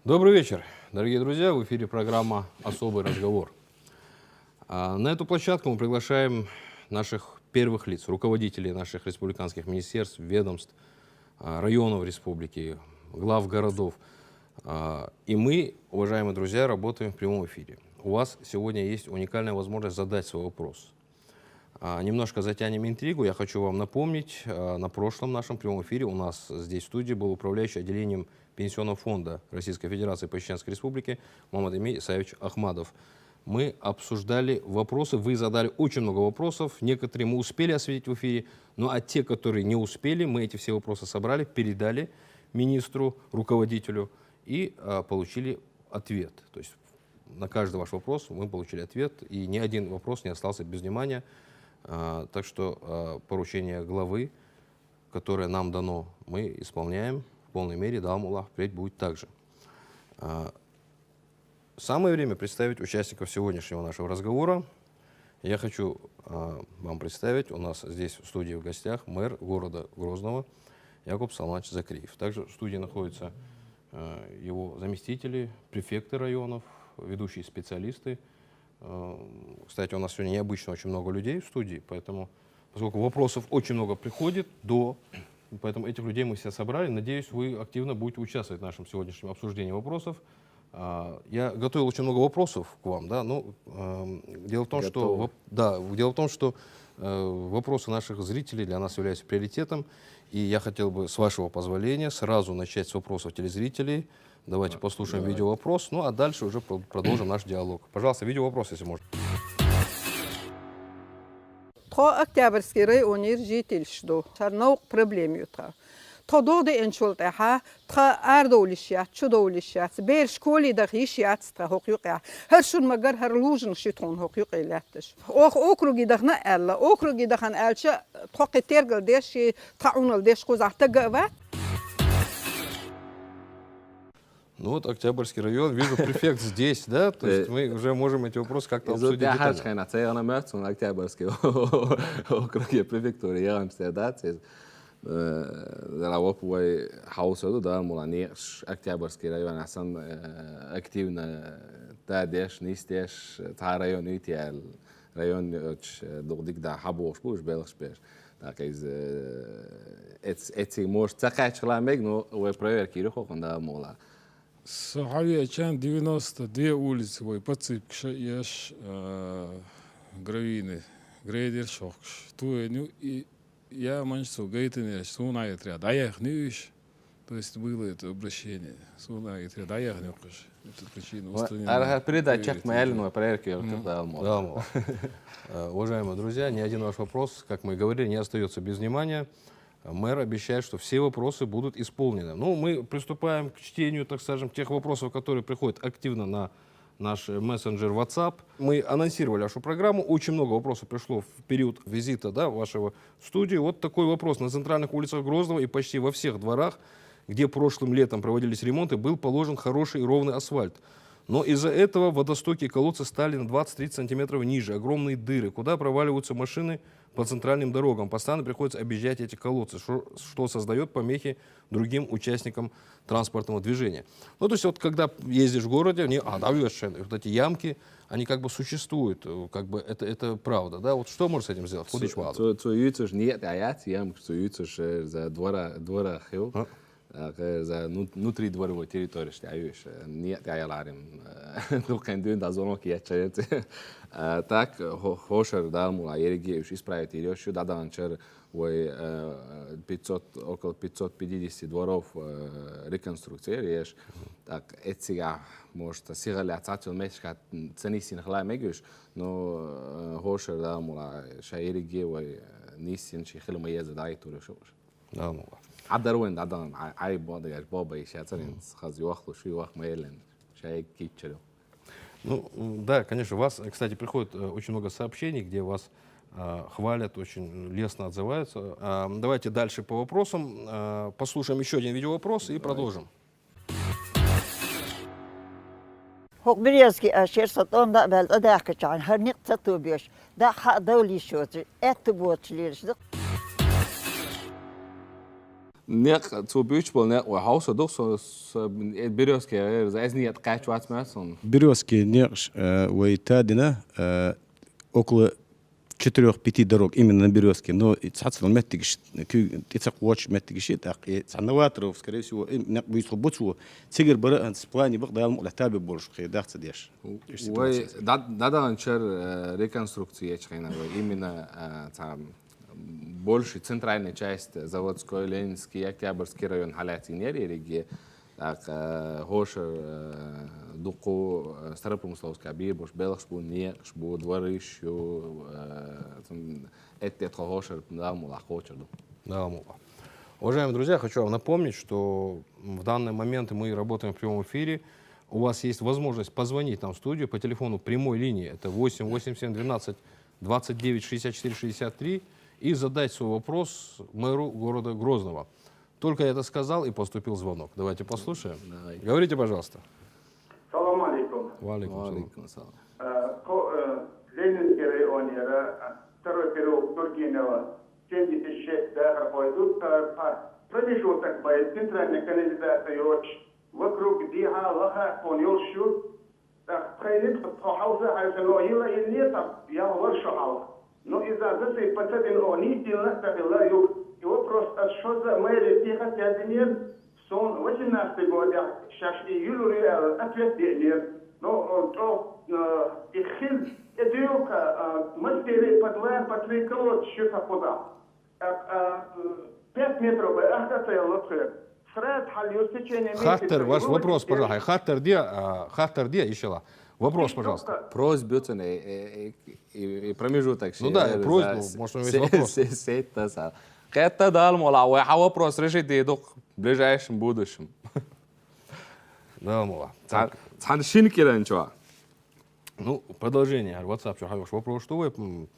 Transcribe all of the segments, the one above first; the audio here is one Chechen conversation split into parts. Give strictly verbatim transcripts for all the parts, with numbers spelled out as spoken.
Добрый вечер, дорогие друзья. В эфире программа «Особый разговор». А, На эту площадку мы приглашаем наших первых лиц, руководителей наших республиканских министерств, ведомств, а, районов республики, глав городов. А, И мы, уважаемые друзья, работаем в прямом эфире. У вас сегодня есть уникальная возможность задать свой вопрос. А, Немножко затянем интригу. Я хочу вам напомнить, а, на прошлом нашем прямом эфире у нас здесь в студии был управляющий отделением Пенсионного фонда Российской Федерации по Чеченской Республике Мамадеми Исаевич Ахмадов. Мы обсуждали вопросы, вы задали очень много вопросов, некоторые мы успели осветить в эфире, ну а те, которые не успели, мы эти все вопросы собрали, передали министру, руководителю и а, получили ответ. То есть на каждый ваш вопрос мы получили ответ, и ни один вопрос не остался без внимания. А, Так что а, поручение главы, которое нам дано, мы исполняем в полной мере. Даалмулах, впредь будет так же. А, Самое время представить участников сегодняшнего нашего разговора. Я хочу а, вам представить, у нас здесь в студии в гостях мэр города Грозного Якуб Салманович Закриев. Также в студии находятся а, его заместители, префекты районов, ведущие специалисты. А, Кстати, у нас сегодня необычно очень много людей в студии, поэтому, поскольку вопросов очень много приходит до, поэтому этих людей мы все собрали. Надеюсь, вы активно будете участвовать в нашем сегодняшнем обсуждении вопросов. А, Я готовил очень много вопросов к вам, да, ну, эм, дело в том, что, Готовы. воп- да, дело в том, что э, вопросы наших зрителей для нас являются приоритетом, и я хотел бы, с вашего позволения, сразу начать с вопросов телезрителей. Давайте послушаем видеовопрос, ну а дальше уже про- продолжим наш диалог. Пожалуйста, видеовопрос, если можно. Тхо Октябрьский районера жительш ду. Цар новкъа проблема ю тха. Тхо догъа деанчул тӀехьа, тха арадовлиш яц, чудовлиш яц. Бер школе даха йиш яц тха хӀокху юкъе. ХӀара шун магар, хӀара лужин ши тхуна хӀокху юкъе лаьтташ. Оха округе дахана аьлла. Округе дахана аьлча, тхо кхин тергал деш, ши тха Ӏунал деш кхузахь тага а вац. Ну вот, Октябрьский район, вижу, префект здесь, да? То есть Э, мы уже можем эти вопросы как-то Изо обсудить тӀаьхьарчу детально. хенахь ца яхана моьтту суна Октябрьский округе префектуре яханаш тера дац иза. Э, Равоп вай хьовса ду, да, мула некъаш Октябрьский район асан э, активно тадеш, нисдеш, цхьа район ю те аьлла. Район йоцуш, э, дукха дика да хьабохуш бу уж белхаш берш. ТӀаккха иза э, эц- эциг может ца кхаьччахьа мег, но вай проверка йира хӀокхунна, да, мула. Со хьавеачан девяносто две улицы вай подсыпкаш а еш, э, гравийный грейдерш хӀохкуш. Туен ю и я манчцу гайтанераш суна а ятаря дӀаяхна ю иш. То есть было это обращение. Суна а ятаря дӀаяхна ю кхуш. Это причина устранена. Ара передача Проверить ма аьлла, нужно. Но проверка йолу кхин да мула. Да, мол. Э, Уважаемые друзья, ни один ваш вопрос, как мы и говорили, не остается без внимания. Мэр обещает, что все вопросы будут исполнены. Ну, мы приступаем к чтению, так скажем, тех вопросов, которые приходят активно на наш э, мессенджер WhatsApp. Мы анонсировали вашу программу. Очень много вопросов пришло в период визита, да, вашего в студию. Вот такой вопрос. На центральных улицах Грозного и почти во всех дворах, где прошлым летом проводились ремонты, был положен хороший и ровный асфальт. Но из-за этого водостоки и колодцы стали на двадцать-тридцать сантиметров ниже. Огромные дыры, куда проваливаются машины по центральным дорогам. Постоянно приходится объезжать эти колодцы, что, что создает помехи другим участникам транспортного движения. Ну, то есть вот когда ездишь в городе, не, а, да, вот эти ямки, они как бы существуют, э, как бы это, это правда, да? Вот что можно с этим сделать? Худич вазу. Цу цу юцуш нет, а я тем, что юцуш э, за двора, двора хил. А? ТӀаккха за ну- внутри дворовой территории, что я юш. Нет, я яларим. Дукхен дюн да зонок я чаренце. Так, хо- хошер да мула, ерги юш исправить йош, да данчер вай э, пятьсот, около пятьсот пятидесяти дворов э, реконструкция еш. Так, эцига, может, сигаля цацил мешка ценисин хла мегюш, но э, хошер да мула, ша ерги вай э, нисин ши хилма еза дай туры шош. Да, мула. Адар вайн да дан, ай бода гаш боба иша царин хаз юахлу шу юах мейлен. Шай китчеру. Ну, м, да, конечно, вас, э, кстати, приходит э, очень много сообщений, где вас э, хвалят, очень лестно отзываются. А, Давайте дальше по вопросам. Э, Послушаем еще один видеовопрос и продолжим. ХӀокху Березки ашер со тӀом даа баьлла тӀадаьхкачахьана, хӀара никъ ца тобеш, даа хьаа довлийш йоцу, аьтту боцуш лелаш да. Некъ, цо буьйцуш бола некъ вай хьовса ду, со, со, э, Берёзкин гӀерза, аз некъ кхаьчча вац ма сона. Берёзкин некъаш, э, вай тадина, э, около четырёх-пяти дорог, именно на Берёзкин. Но и цхьацца меттигаш, куьг тӀе ца кхочуш меттигаш, и тӀаккха и цхьа Новотров, скорее всего, и некъ буьйцуш бу цо. Цигара бара а, в плане бакъ Дала мукъ ле, таби болуш кхе дахца деш. Иштта Вай ситуация. дӀа-, дӀадаханчу шера, э, реконструкция ечу хенахь вай именно, э, цхьа больше центральная часть, Заводской, Ленинский, Октябрьский район хьалаьцна яра ерриге. ТӀаккха, э, хӀокху шарахь, э, дуккха, э, Старопромысловская бийр болуш белхаш бу, некъаш бу, двораш ю, э, цун эттӀе тхо хӀокху шарахь Дала мукъ лахь кхочур ду. Да, мукъа. Уважаемые друзья, хочу вам напомнить, что в данный момент мы работаем в прямом эфире. У вас есть возможность позвонить нам в студию по телефону прямой линии. Это восемь восемь семь двенадцать двадцать девять шестьдесят четыре шестьдесят три и задать свой вопрос мэру города Грозного. Только я это сказал, и поступил звонок. Давайте послушаем. Давай. Говорите, пожалуйста. Салам алейкум. Ва алейкум салам. Ва алейкум салам. Э, ко-, э, Ленинский район яра, э, второй переулок Тургенева, семьдесят шесть дахар хойду, э, по промежуток бай, центральная канализация йоч, вокруг дехьа лаха хон йолш ю, тхайнит тхо хьалза хьайса, но йила йилне та ял вар шо хьал. Но иза дасай пацадин о нийтин латтахила юг. И вопрос ас шоза мэри тихо тядинер, сон восемнадцатый годах шаш и юлури ответ денер. Но то и хил эдюка мастери по два, по три колод шута куда. Пять метров бы ахта цел лоцвет. Срат хьал ю в течение месяца. Хаттар, ваш вопрос, пожалуйста. Хаттар де, а, хаттар де, ишала. Вопрос, пожалуйста. Просьба цуьнан, э, э, э, и, и промежуток. Ну да, просьба, может, у него есть вопрос. Сетта са. Кхетта Дала мукъ лахь, вай хьан вопрос решить де ду-кх ближайшим будущим. Дала мукъ лахь. Цхьан, цхьан шина кӀиранчо. Ну, продолжение. WhatsApp чу хьайош вопрос, что вы, м,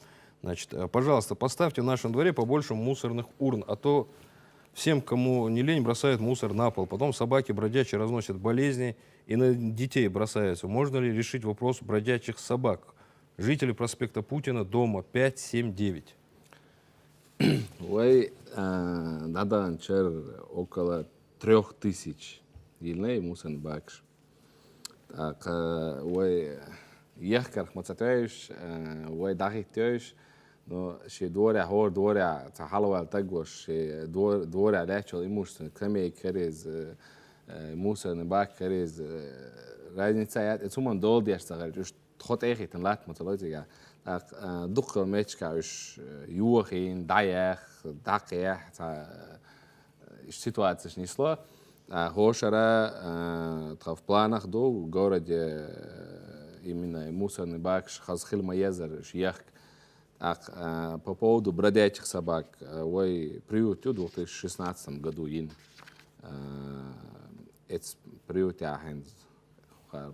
значит, э, пожалуйста, поставьте в нашем дворе побольше мусорных урн, а то всем, кому не лень, бросают мусор на пол. Потом собаки бродячие разносят болезни и на детей бросаются. Можно ли решить вопрос бродячих собак? Жители проспекта Путина, дома пять семь девять. Вай, а, дӀадаханчу шера около трёх тысяч йилла мусорный бакаш. ТӀаккха вай ехкарх ма ца тоьуш, а, вай дӀахӀитта тоьуш, но шен дворехь, хӀора дворехь, цхьа хьалаваьлла таг волуш, шен двор-, дворехь лаьтташ йолу имущественный скамейка хир иза, э, мусорный бак хир иза, э, разница яц, и цу хӀуманна дола деш ца хилча, уьш тхо тӀе а хӀиттина латта ма ца ло цигахь. ТӀаккха, а, дуккха меттигашкахь уьш, э, йохийна, дӀаяьхна, дӀакхехьна, цхьа, э, ситуацеш нисло. А хӀокху шарахь, а, тхан в планах ду, в городе, э, именно мусорный бакаш хаза хила ма-еззара уьш ехка. ТӀаккха, а, по поводу бродячих собак, а, вай приют ю две тысячи шестнадцатом году йина. А, эцу приютехь хӀинца ха-,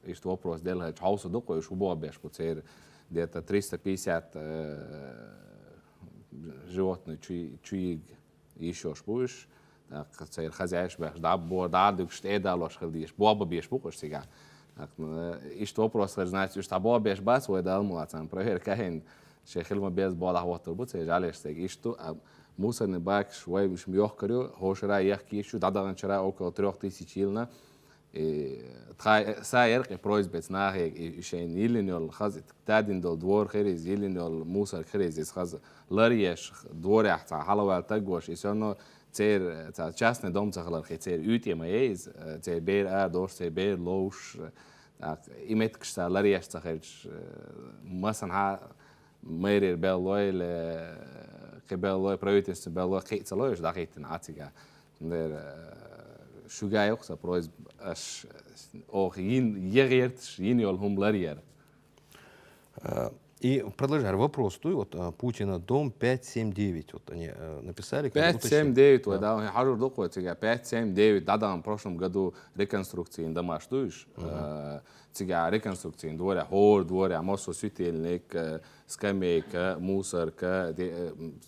иштта вопрос делла хилча, хьовса ду-кх уьш, хӀун болх беш бу церан, где-то триста пятьдесят, э, животное чу-, чуйига йиш йолуш бу уьш. ТӀаккха церан хозяйстваш беш, дӀа а бо-, дӀа а дуьгуш, тӀе а далош хила дезаш, болх бан безаш бу-кх уьш цигахь. ТӀаккха, ну, иштта вопрос хилча, значит, уьш цхьа болх беш бац, вай Дала мукъ лахь, царна проверка а йина, шайн хила ма-безза болх хӀоттур бу церан жӀаьлеш цигахь. Иштта ду, а мусорный бакаш вай уьш ма йохкур ю, хӀокху шарахь ехка йиш ю, дӀадаханчу шарахь около трёх тысяч йилла. И тха, са яра-кх и просьба эцу нахе, и, и шайна йиллина йолу хаза, и тадина долу двор хир иза, йиллина йолу мусор хир иза, иза хаза ларъеш, дворехь цхьа хьалаваьлла таг волуш, и всё равно церан, э, цхьа частный дом ца хиларх, и церан уьйтӀе ма яй иза, э, церан бер арадолуш, церан бер ловш, э, тӀаккха и меттигаш цхьа ларъеш ца хилча, э, масанхьа мэрера беллой, или кхин беллой, правительстве беллой, кхин а ца лой уьш дӀахӀиттина Ӏа цигахь. Цундела, э, шуьга ю-кх сан просьба, аш, оха йин-, ян гӀерташ йина йолу хӀума ларъяр. Э, и продолжая, вопрос, то вот, э, Путина, дом пять семь девять, вот они, э, написали, как Пять уточнение. семь девять, вай, Да. да, хьажур ду-кх вай цигахь, пять семь девять, дӀадахана прошлом году реконструкцийна домаш ду уьш. Э, цигахь реконструкцийна дворехь, хӀора дворехь, массо светильник, э, скамейка, мусорка, де-, э, м,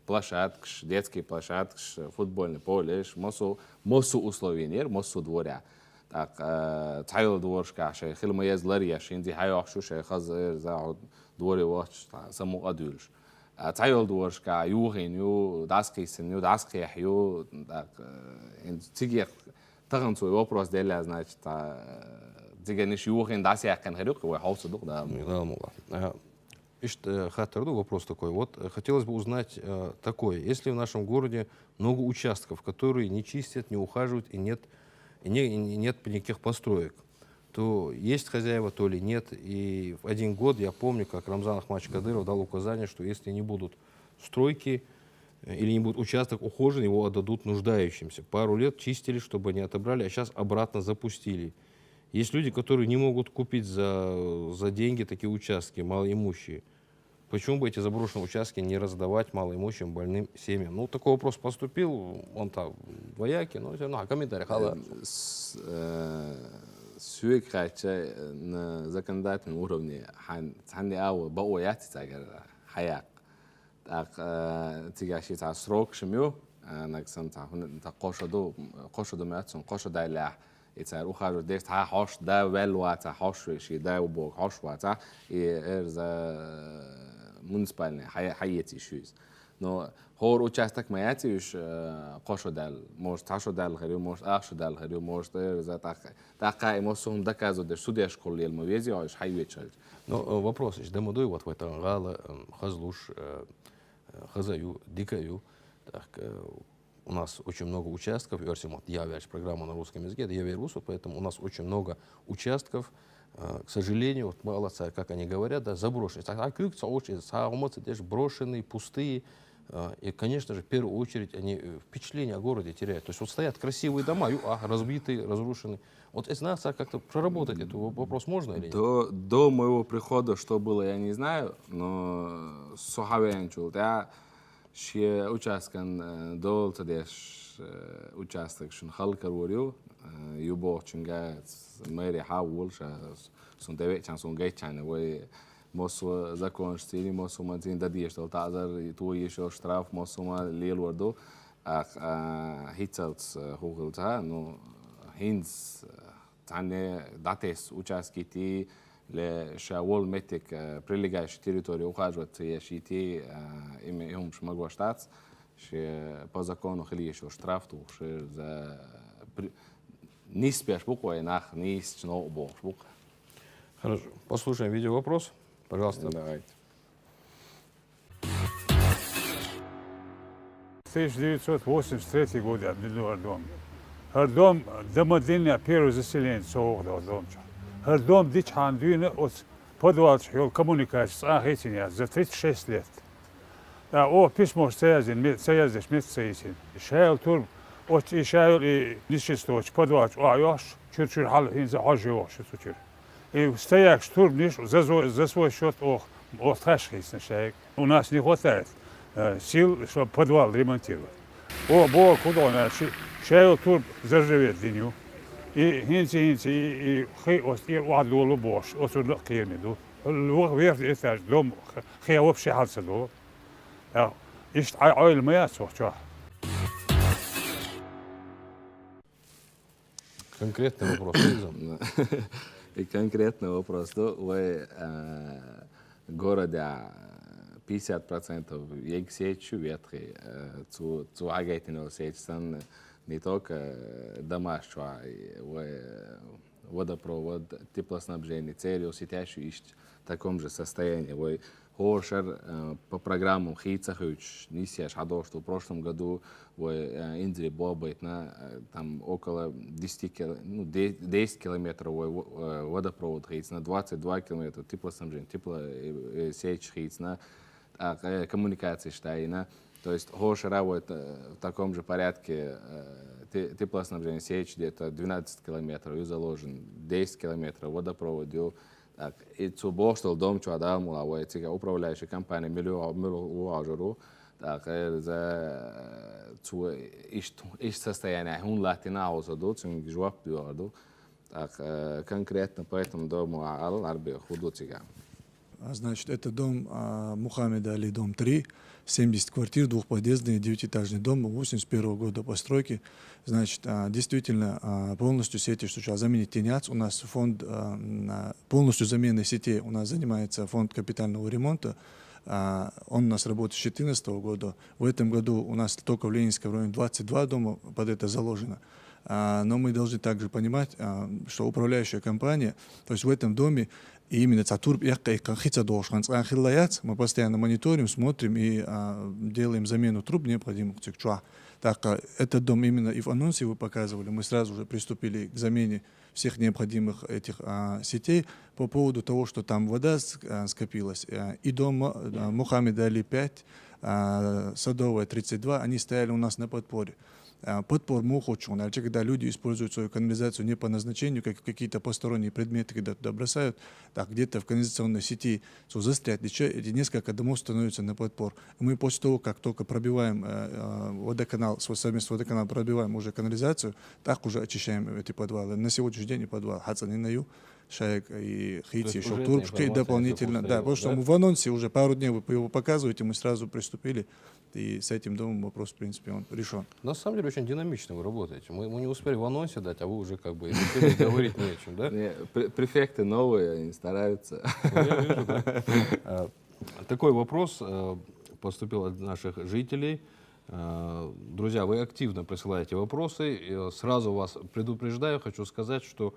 площадкаш, детский площадкаш, футбольный полеш, массо, массо условиенера, массо дворехь. ТӀаккха, э, цхьайолу дворашкахь шайн хила ма-езза ларъеш, хӀинца хьайохуш ю шайн хаза, э, за хьо дворе воцуш, цхьа самукъа а дуьйлуш. А, цхьайолу дорашкахь юхийна ю, дӀасакхийсина ю, дӀасакхехьа ю, тӀаккха, э, цига тахан цо вопрос делла, значит, а, циганаш юхийна дӀасаяьккхина хир ю, вай хьовса ду-кх, да. Да, мула. А, иштта, э, хаттар ду, вопрос такой. Вот, э, хотелось бы узнать, э, такое. Если в нашем городе много участков, которые не чистят, не ухаживают и нет, и не, и нет никаких построек, то есть хозяева, то ли нет. И в один год я помню, как Рамзан Ахматович Кадыров дал указание, что если не будут стройки, э, или не будет участок ухожен, его отдадут нуждающимся. Пару лет чистили, чтобы не отобрали, а сейчас обратно запустили. Есть люди, которые не могут купить за, за деньги такие участки, малоимущие. Почему бы эти заброшенные участки не раздавать малоимущим, больным семьям? Ну, такой вопрос поступил, он там двоякий, но всё равно комментарий хала. С-, э, соьга хаьттича, э, на законодательном уровне хьан-, цхьанне а бакъо яц цигара хьаяккха. ТӀаккха, э, цигахь ши цхьа срокаш ю, э, нагахь санна цхьа хӀун-, цхьа кхо шо ду, кхо шо ду моьтту суна, кхо шо даьллехь, и цара ухаживать деш, цхьа хьош да ваьлла вацахь, хьош ве ши да ву боху, хьош вацахь, и эрза муниципальный хьа-, хьаэций шу иза. Но хӀора участок ма яций уьш, э, кхо шо даьлла, может, цхьа шо даьлла хир ю, может, ах шо даьлла хир ю, может, эрза тӀаккха, тӀаккха и массо а хӀума доказывать деш, судешкахула лела ма везий, уьш хьайвечхьалча. Но, э, вопрос ещё, да ма дуй, вот вай тахана гӀала, м, хазлуш, э, э, хаза ю, дика ю. Так, э, у нас очень много участков, и Арсен, вот я вяжу программу на русском языке, это я верю, поэтому у нас очень много участков, э, к сожалению, вот мало царь, как они говорят, да, заброшенные. Так, а куьг ца очень, ца умаца деш брошенные, пустые. Э, и, конечно же, в первую очередь они, э, впечатление о городе теряют. То есть вот стоят красивые дома, ю, а, разбитые, разрушенные. Вот это надо как-то проработать, этот воп-, вопрос можно или нет? До, до моего прихода что было, я не знаю, но со хьавеанчул тӀаьхьа шен участкан, э, дола ца деш, э, участок шуна хала карор ю, э, ю бохучуьнга мэри хьа а волуш, а, суна тӀевеачхьана, суна гайтчхьана, вай массо а законашца, массо а хӀуманца дан дезаш долу таӀзар, тоеш йолу штраф массо а хӀума лелор ду. Ах, а, хӀинццалц, а, хӀун хилла ца, ну, хӀинца, а, цхьанне дӀатесна участки йитий, ле ша волу меттиг, а, прилегающий территория ухаживать ца еш йитий, а, и ме-, и хӀумаш магош дац, шен по закону хила езаш йолу штраф тухуш, за при-, нисбеш бу-кх вай нах, нийсачу новкъа бохуш бу-кх. Хорошо. Послушаем видеовопрос. Пожалуйста. Давайте. Тысяча девятьсот восемьдесят третий год я дина хӀара дом. ХӀара дом, Дамадин я первый заселенец, со воху хӀара дом чохь. ХӀара дом дичхьана дуьйна оцу подвал чохь йолу коммуникаци цкъа а хийцина яц за тридцать шесть лет. ТӀаккха оха письмош ца яздина, ме-, ца яздеш метта ца йисина. Ша йолу турба, оцу и ша йолу и нисчисточу подвал чу охьайохуш, чуьра-чуьра хьала хӀинца а хьожа йохуш ю цу чуьра. И стоякаш турбанаш за свой, за свой счёт оха, оха тхаьш хийцина шайга. У нас не хватает, э, сил, чтобы подвал ремонтировать. Оха боху кху догӀна ши-, ша йолу турба заржавета дина ю. И хӀинца, хӀинца, и, и хи оцу тӀера охьадолу бохуш, оцунна а кхераме ду. Ваха верхний этаж дом х-, хе вообще хьал ца долу. Э, иштта Ӏай-, Ӏойла ма яц оха чохь. Конкретный вопрос, Лиза. И конкретный вопрос ду, вай, э, городехь пятьдесят процентов ега сеташ ю ветхий, э, цу, цу хьагайтина йолу сеташ санна, не только, э, домаш чохь, и вай, э, водопровод, теплоснабжение, церан йолу сеташ ю иштта в таком же состоянии. Вай хӀора шара, э, по программам хийца ца хуьйцуш, нийсъеш хьадогӀуш ду. В прошлом году вай, э, инзаре бохбайтина, э, там около десяти кил-, ну, де-, десять километров вай во-, э, водопровод хийцина, двадцать два километра теплоснабжение, тепло, э, э, сеташ хийцина, тӀаккха, э, коммуникацеш тайина. То есть хӀора шара вай, э, в таком же порядке, э, те-, теплоснабжение сеташ где-то двенадцать километров ю заложено, десять километров водопровод ю, Так, и цу бохуш долу дом чохь Дала мукъ лахь вай цига управляющая компания мила ю-, мила ву хьожур ву. Так, э, за, цу ишт-, ишт состояние хӀунда латтина а хьовса ду, цуьнга жоп доьхур ду. Так, э, конкретно по этому дому а-, алал арбе хӀун ду цига. А, значит, это дом, а, Мухаммеда Али, дом три, семьдесят квартир, двухподъездный, девятиэтажный дом, восемьдесят первого года постройки. Значит, а, действительно, а, полностью сети, что сейчас заменить тенят. У нас фонд, а, на полностью заменой сетей у нас занимается фонд капитального ремонта. А, он у нас работает с четырнадцатого года. В этом году у нас только в Ленинском районе двадцать два дома под это заложено. А, но мы должны также понимать, а, что управляющая компания, то есть в этом доме, и именно цхьа турба эккха, эккха хица долаш ханцкъан хилла яц, мы постоянно мониторим, смотрим и, а, делаем замену труб необходимых цикчуа. Так, а, этот дом именно и в анонсе вы показывали, мы сразу же приступили к замене всех необходимых этих, а, сетей. По поводу того, что там вода с- а, скопилась, а, и дом а, Мухаммед Али пять, а, Садовая тридцать два, они стояли у нас на подпоре. А, подпор мухучун, а когда люди используют свою канализацию не по назначению, как какие-то посторонние предметы, когда туда бросают, так где-то в канализационной сети, что застрять, и чё, эти несколько домов становятся на подпор. Мы после того, как только пробиваем э, э, водоканал, свой совместный водоканал, пробиваем уже канализацию, так уже очищаем эти подвалы. На сегодняшний день и подвал Хацанинаю, Шайк и Хити, еще турбшки дополнительно. Да, потому что мы в анонсе уже пару дней вы его показываете, мы сразу приступили. И с этим домом вопрос, в принципе, он решен. На самом деле очень динамично вы работаете. Мы, мы не успели в анонсе дать, а вы уже как бы решили говорить не о чем, да? Не, пре- префекты новые, они стараются. Я вижу, да. А, Такой вопрос э, поступил от наших жителей. Э, Друзья, вы активно присылаете вопросы. И, э, Сразу вас предупреждаю, хочу сказать, что,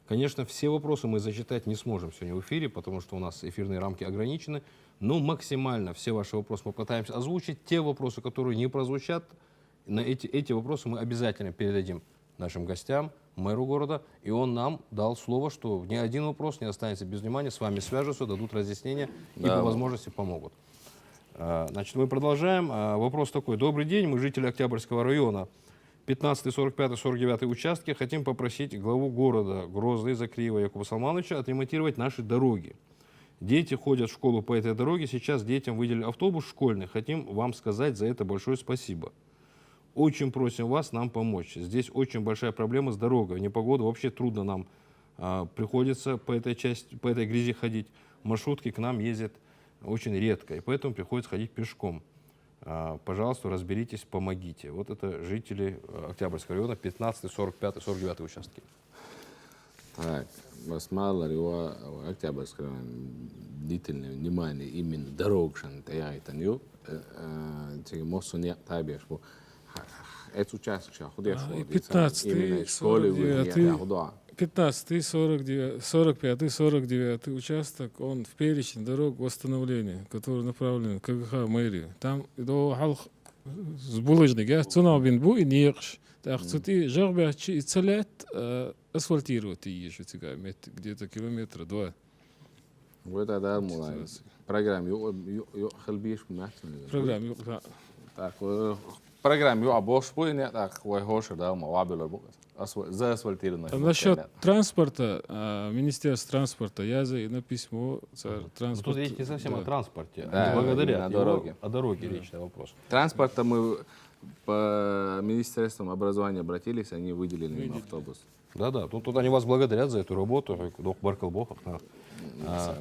конечно, все вопросы мы зачитать не сможем сегодня в эфире, потому что у нас эфирные рамки ограничены. Но максимально все ваши вопросы мы пытаемся озвучить. Те вопросы, которые не прозвучат, на эти, эти вопросы мы обязательно передадим нашим гостям, мэру города. И он нам дал слово, что ни один вопрос не останется без внимания. С вами свяжутся, дадут разъяснения и по возможности помогут. А, Значит, мы продолжаем. А, Вопрос такой. Добрый день, мы жители Октябрьского района. Пятнадцатый, сорок пятый, сорок девятый участки. Хотим попросить главу города Грозный Закриева Якуба Салмановича отремонтировать наши дороги. Дети ходят в школу по этой дороге. Сейчас детям выделили автобус школьный. Хотим вам сказать за это большое спасибо. Очень просим вас нам помочь. Здесь очень большая проблема с дорогой. В непогоду вообще трудно нам а, приходится по этой части, по этой грязи ходить. Маршрутки к нам ездят очень редко, и поэтому приходится ходить пешком. А, Пожалуйста, разберитесь, помогите. Вот это жители э, Октябрьского района, пятнадцатый, сорок пятый, сорок девятый участки. Так, бас ма аллара, ва Октябрьский район длительное внимание именно дорогашан тӀаяйтан ю. Э, э, Цига моссунья табеш бу. Ха- ха- Эц участок ша худеш А, ху и дийцан, именно пятнадцатый, школы сорок девятый. выгоняя худа. Пятнадцатый, сорок девятый, сорок пятый, сорок девятый участок, он в перечне дорог восстановления, которые направлены в КГХ мэрии. Там до халх с булыжника, цунал бин бу и некш. Так, цути жагбячи и целят, э, асфальтировать и ещё цикамет, где-то километра два. Вот это да, мулай. Программа ю ю ю хелбиш мятна. Программа, ю- ха. Так, э, программа ю а бош бу не так, вай хошер да, ма вабилар бу. Асфальт, за асфальтированный. А насчет транспорта, а, Министерство транспорта, я за на письмо цар Ну, транспорт. Тут речь не совсем о транспорте, Да, а благодаря именно о его- дороге. О дороге речь, да, вопрос. Транспорта мы по Министерствам образования обратились, они выделили им автобус. Да-да, тут, тут они вас благодарят за эту работу. Док Баркалбохов. Да. А,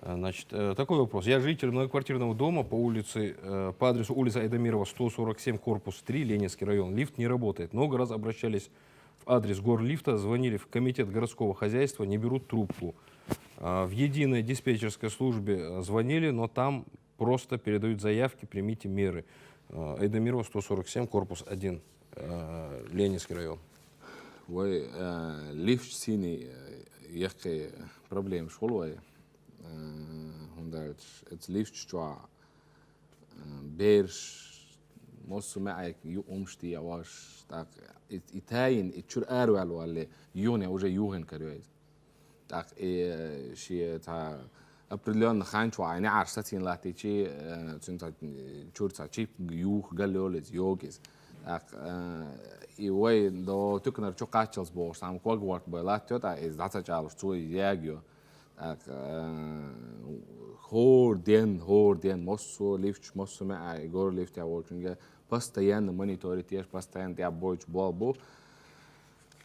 а, Значит, э, такой вопрос. Я житель многоквартирного дома по улице, э, по адресу улица Айдамирова, сто сорок семь, корпус три, Ленинский район. Лифт не работает. Много раз обращались в адрес горлифта, звонили в комитет городского хозяйства, не берут трубку. А, В единой диспетчерской службе э, звонили, но там просто передают заявки, примите меры. Э, Айдамирова, сто сорок семь, корпус один, э, Ленинский район. Вай, э, лифт сини, э, яхе проблем школ вай. Э, Хундалч, это лифт чуа. Э, Берш, моссу ма ай ю умшти яваш. Так, и и тайн, и чур арвал валле, юне уже юген карёйз. Так, и э, ши та определённо ханч вай не арш сатин лати чи, э, цун та, э, чур та чип юх галёлез, йогез. Так, э, и вай до тюкнер чу качалс бош, там ког ворт бай латё, та из дата чалш цу ягё. Так, э, хор ден, хор ден, моссу лифт, моссу ма ай гор лифт я волчунга постоянно мониторить еш, постоянно я бойч бол бу.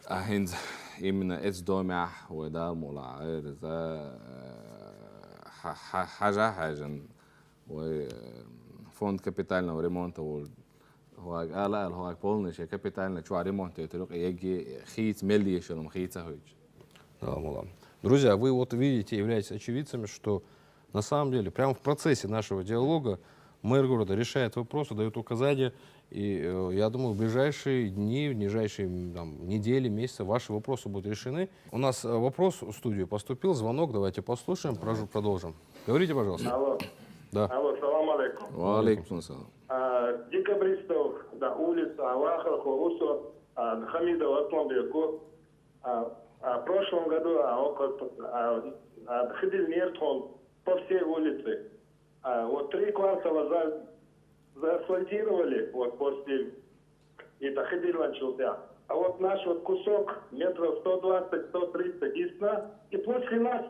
А хинз именно эц домя вай дал мула, э, за, э, ха- ха- хажа хажан, вай, э, фонд капитального ремонта вол. Хуак ала ал хуак полный ше капитально чуа ремонт это рук еги хиц мелли ешелом хица хуч. Да, мула. Друзья, вы вот видите, являетесь очевидцами, что На самом деле, прямо в процессе нашего диалога мэр города решает вопросы, дает указания. И э, я думаю, в ближайшие дни, в ближайшие м, там, недели, месяцы ваши вопросы будут решены. У нас э, вопрос в студию поступил, звонок, давайте послушаем, прожу- продолжим. Говорите, пожалуйста. Алло. Да. Алло, салам алейкум. Ва алейкум салам. А, декабристов, да, улица Авахов, Усо, а, Хамидов Асланбеку. А, а, в прошлом году а, около, а, а, ходили нертхон по всей улице. А, вот три квартала за, заасфальтировали, вот после это ходили начался. А вот наш вот кусок метров сто двадцать, сто тридцать дисна, и после нас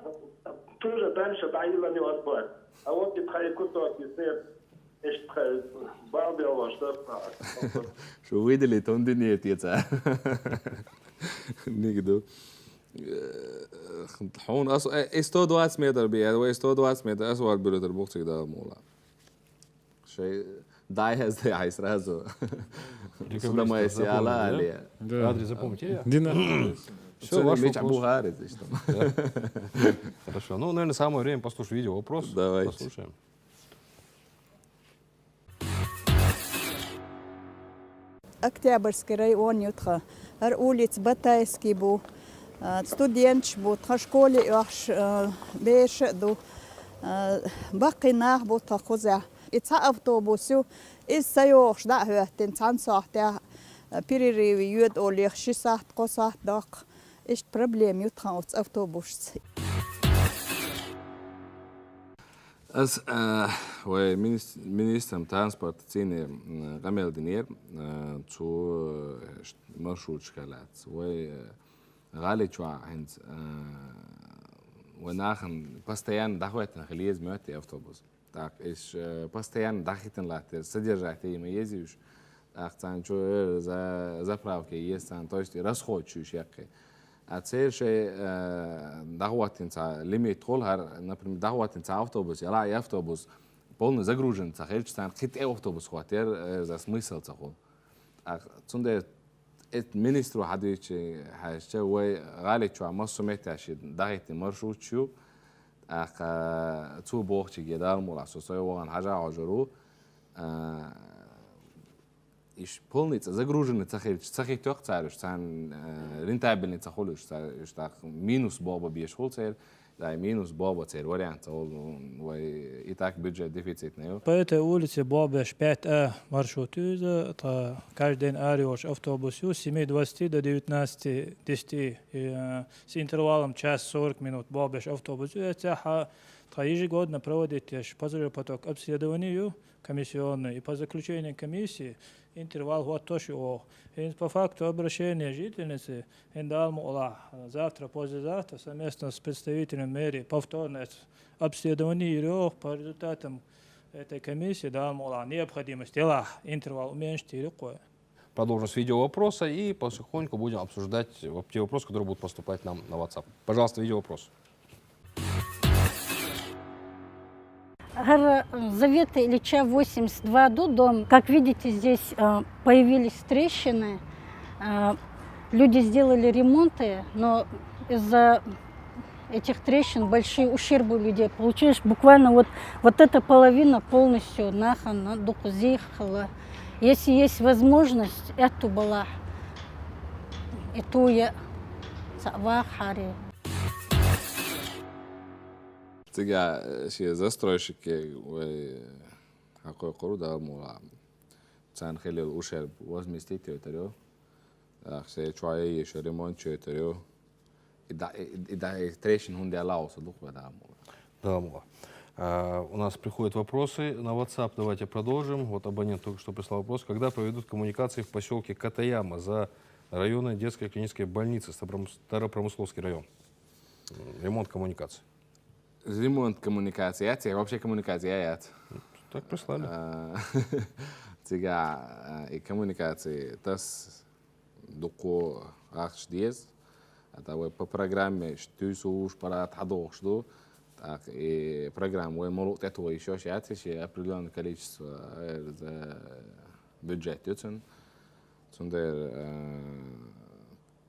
тоже дальше доила не асфальт. А вот и тхай кусок, и свет, и тхай балбел, что Шу выделить он динет яца. Нигду. Хун ас э сто двадцать метр би, а сто двадцать метр асфальт бюлетер бухтик да мула. Шей дай хас дай сразу. Сюда моя сиала алия. Да. Адрес запомните. Дина. Все, ваш Меч вопрос. Бухарец, что. Хорошо. Ну, наверное, самое время послушать видео вопрос. Давайте. Послушаем. Октябрьский район ю тха. Гьар улиц Батайский бу. А, студентш бу, тха школе яхш, а, беш ду. А, бакъинах бу тха хуза. И цхьа автобус ю, из ца йохш да хӀоьттин цхьан сахьтя, а, перерыв йоьд олех ши сахьт, кхо сахьт дакх. Ишт проблем ю тхан оц автобусц. Аз а, вай министрам транспорта цӀийне къамел динер, цу маршрутчка лац. Вай гӀали чуа хӀинц вай нахан постоянно дахветтан хилез мёте автобус. Так, иш постоянно дахитан латер, содержать има езивш. Так, цан чу за заправка ес цан, то есть расход чу шекке. А церше дагватин ца лимит хол хар, например, дагватин ца автобус, яла автобус полный загружен ца хелч цан кит автобус хватер, за смысл ца хол. А цунде эт министру хадвичи хашча вай гали чуа массу метяши дагити маршрут чу. А цу бохчиге дал мула со сой ваган хажа хажуру. Иш полный ца загруженный ца хилч, ца хитёх цариш, цан рентабельный ца хулиш, цариш так минус боба беш хул цер, да минус боба цер вариант ца хул, вай и так бюджет дефицитный. По этой улице бобеш пять А маршрут юза, та каждый день ариош автобус ю с семи двадцати до девятнадцати десяти, с интервалом час сорок минут бобеш автобус ю, это ха та ежегодно проводить пассажиропоток обследованию комиссионный, и по заключению комиссии интервал вот то, что ох. И по факту обращения жительницы, Индалмула, завтра, послезавтра совместно с представителем мэрии повторное обследование и по результатам этой комиссии Далмула необходимость дела интервал уменьшить или кое. Продолжим с видеовопроса и потихоньку будем обсуждать вот те вопросы, которые будут поступать нам на WhatsApp. Пожалуйста, видеовопрос. Гар Завета Ильича восемьдесят два ду дом. Как видите, здесь э, появились трещины. Э, люди сделали ремонты, но из-за этих трещин большие ущербы у людей получились. Буквально вот, вот эта половина полностью нахана дукузихала. Если есть возможность, эту была, эту я цавахари. Цига ши застройщикке вай хакой куру да мула. Цан хелил ушер возместить йотарё. Ахсе чуае ещё ремонт чётарё. И да, и да, и трещин хунде лаоса дух да мула. Да, мула. А, у нас приходят вопросы на WhatsApp. Давайте продолжим. Вот абонент только что прислал вопрос. Когда проведут коммуникации в поселке Катаяма за районной детской клинической больницы, Старопромысловский район? Ремонт коммуникаций. Ремонт коммуникация, я тебе вообще коммуникация, я. Так прислали. Цига и коммуникации тас дуку ахш диез. А та вай по программе штюсу уж парад хадохш ду. Так и программа вай молу тет вай ещё шатиши определённое количество за бюджет юцен. Цундер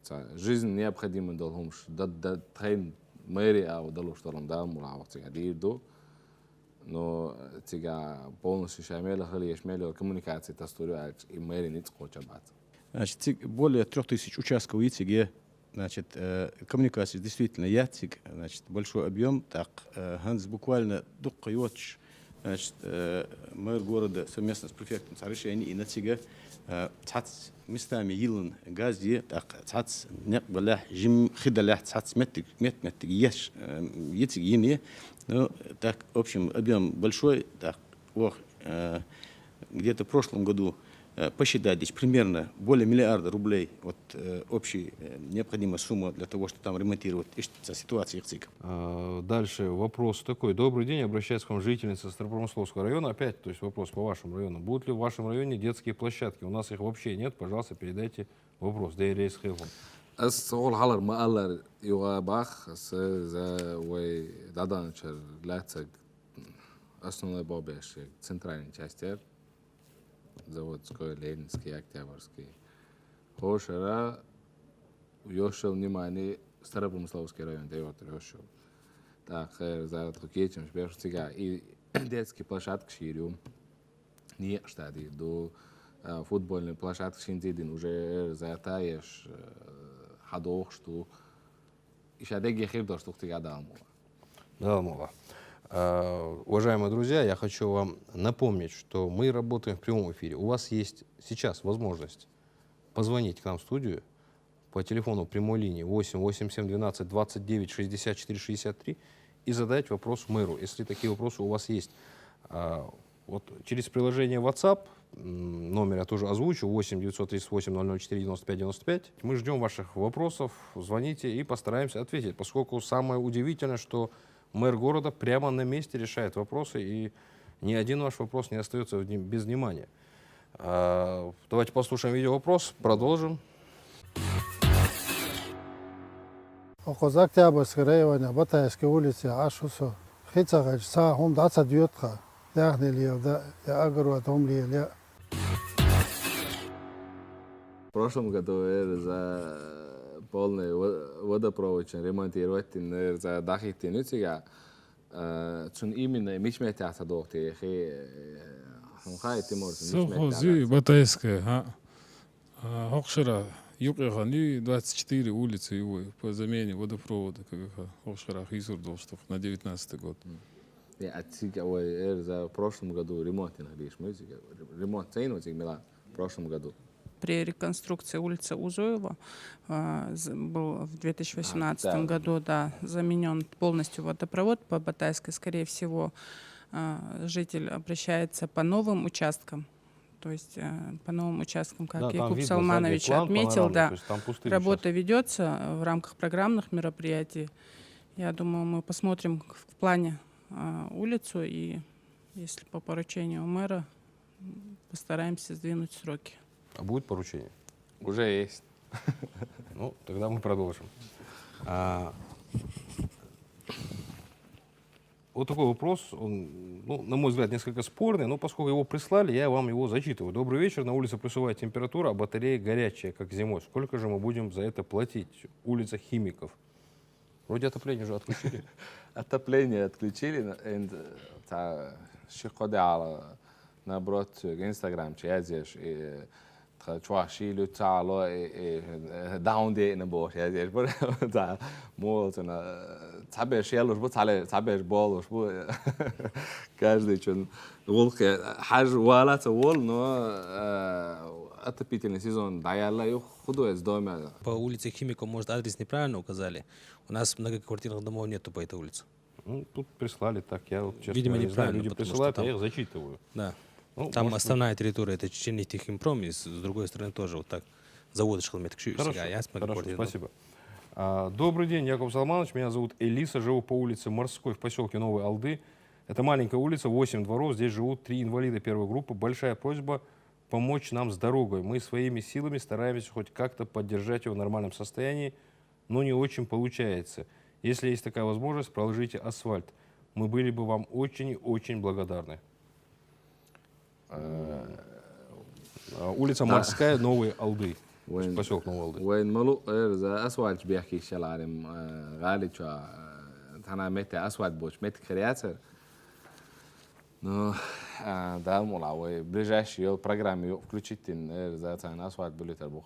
ца жизнь необходима дол хумш да да тхайн мэри ав далуш долам да мула вакти адир ду. Но цига полностью шоай мел хила еш мел йола коммуникаци тасадалур ю аьлча, и мэрин ницкъ кхочур бац. Значит, цига более трёх тысяч участков йициг я. Значит, э, коммуникаци действительно яц цига, значит, большой объём. Так, э, хӀанз буквально дукха йоацаш, значит, э, мэр города совместно с префектом цхьа решени йина цига, э, цхьацца местами йиллина газ я, так, цхьацца никъ балехь, жим хи далехь, цхьацца меттиг, мет-меттиг еш, э, йициг йина я. Ну, так, в общем, объём большой, так, ох, э, где-то в прошлом году, э, посчитать здесь примерно более миллиарда рублей, вот, э, общая, э, необходимая сумма для того, чтобы там ремонтировать. Иштта ситуация йициг. А, дальше вопрос такой. Добрый день, обращается к вам жительница Старопромысловского района. Опять, то есть вопрос по вашему району. Будут ли в вашем районе детские площадки? У нас их вообще нет. Пожалуйста, передайте вопрос. Деррис Хевон. Аз цхьа хьалхара ма аллара юха бах, аз за вай дӀадаханчура лаьцаг основной бобеш центральный часть яр. Заводской, Ленинский, Октябрьский. ХӀокху шарахь йош йолу внимание Старопромысловский район тӀе йоттур йош йолу. ТӀаккха хӀара за тхо кечамаш беш цига и детский площадка шийр ю. Некъаш тӀе дийр ду, а, футбольный площадка шин дийр дина уже хӀара за тӀе еш, а, хьадохуш ду. И ша дегге хир долуш ду цига Дала мукъ лахь. Дала мукъ лахь. А, уважаемые друзья, я хочу вам напомнить, что мы работаем в прямом эфире. У вас есть сейчас возможность позвонить к нам в студию по телефону прямой линии восемь восемь семь двенадцать двадцать девять шестьдесят четыре шестьдесят три и задать вопрос мэру, если такие вопросы у вас есть. А, вот через приложение WhatsApp, м, номер я тоже озвучу, восемь девятьсот тридцать восемь ноль ноль четыре девяносто пять девяносто пять. Мы ждём ваших вопросов, звоните и постараемся ответить, поскольку самое удивительное, что мэр города прямо на месте решает вопросы, и ни один ваш вопрос не остаётся вни-, без внимания. А, давайте послушаем видеовопрос, продолжим. Оцу Октябрьский районехь Батайский улицехь Ӏаш ву со. Хи ца хилча, цхьа хӀума дӀа ца доьду тхан. Даьхни леладан я, огород хӀума лелаян. В прошлом году, наверное, за полный во-, водопроводчун ремонтировать дина, наверное, за дӀахӀиттина ю цига. Э, цунна именно мича меттехь ца доху те, хи, э, хӀун хаьа, Тимур, цунна мича меттехь? Совхоз ю, Батайская, хӀаъ. А, хӀокху шарахь юкъе хан ю, двадцать четыре улица ю вай, по замене водопровода КГХ. ХӀокху шарахь хийцур долуш ду на девятнадцатый год. М. Э, а цига вай, э, за в прошлом году ремонт йина хилийша ма ю цига? Ремонт ца йина вай цига мила в прошлом году? При реконструкции улицы Узуева, а, з-, был в две тысячи восемнадцатом году, да, заменён полностью водопровод по Батайской. Скорее всего, а, житель обращается по новым участкам. То есть, э, по новым участкам, как Якуб Салманович отметил, да, работа ведётся в рамках программных мероприятий. Я думаю, мы посмотрим в плане, а, улицу и, если по поручению мэра, м, постараемся сдвинуть сроки. А будет поручение? Уже есть. Ну, тогда мы продолжим. А, вот такой вопрос, он, ну, на мой взгляд, несколько спорный, но поскольку его прислали, я вам его зачитываю. Добрый вечер. На улице плюсовая температура, а батарея горячая, как зимой. Сколько же мы будем за это платить? Улица Химиков. Вроде отопление уже отключили. Отопление отключили, но, and, э, та, ши-кхо де Ӏала, наоборот, Instagram чу язъеш, и тхан чохь шийла ю ца Ӏало, и, и, э, даун деана бохуш язъеш бара. Ца, муха цуьнан, э, цхьаберш еллуш бу, цхьале-, цхьаберш болуш бу. Каждый чун гӀуллакхе хьажа вала ца волу, но, э, отопительный сезон дӀаяьлла ю, хӀун ду иза дома? По улице Химиков, может, адрес неправильно указали. У нас многоквартирных домов нету по этой улице. Ну, тут прислали так, я вот, честно говоря, не знаю, люди присылают, я их зачитываю. Видимо, неправильно, потому что там, да. Ну, там может быть, основная территория, это Чернихтехимпром, и с, с другой стороны тоже вот так завод Шхалметкши. Хорошо, хорошо, спасибо. А, добрый день, Якуб Салманович. Меня зовут Элиса, живу по улице Морской в посёлке Новой Алды. Это маленькая улица, восемь дворов, здесь живут три инвалида первой группы. Большая просьба помочь нам с дорогой. Мы своими силами стараемся хоть как-то поддержать его в нормальном состоянии, но не очень получается. Если есть такая возможность, проложите асфальт. Мы были бы вам очень и очень благодарны. Э, а, улица Морская, Новой Алды. Вайн, посёлок Новой Алды. Вайн ма луъу, э, за асфальт бехке йиш яра, э, гӀали чохь, э, цхьана метте асфальт боцуш меттиг хир яцара. Ну, а, да, мула, вай ближайший йола программа йо-, включить дин, э, за цайна асфальт билетар бух.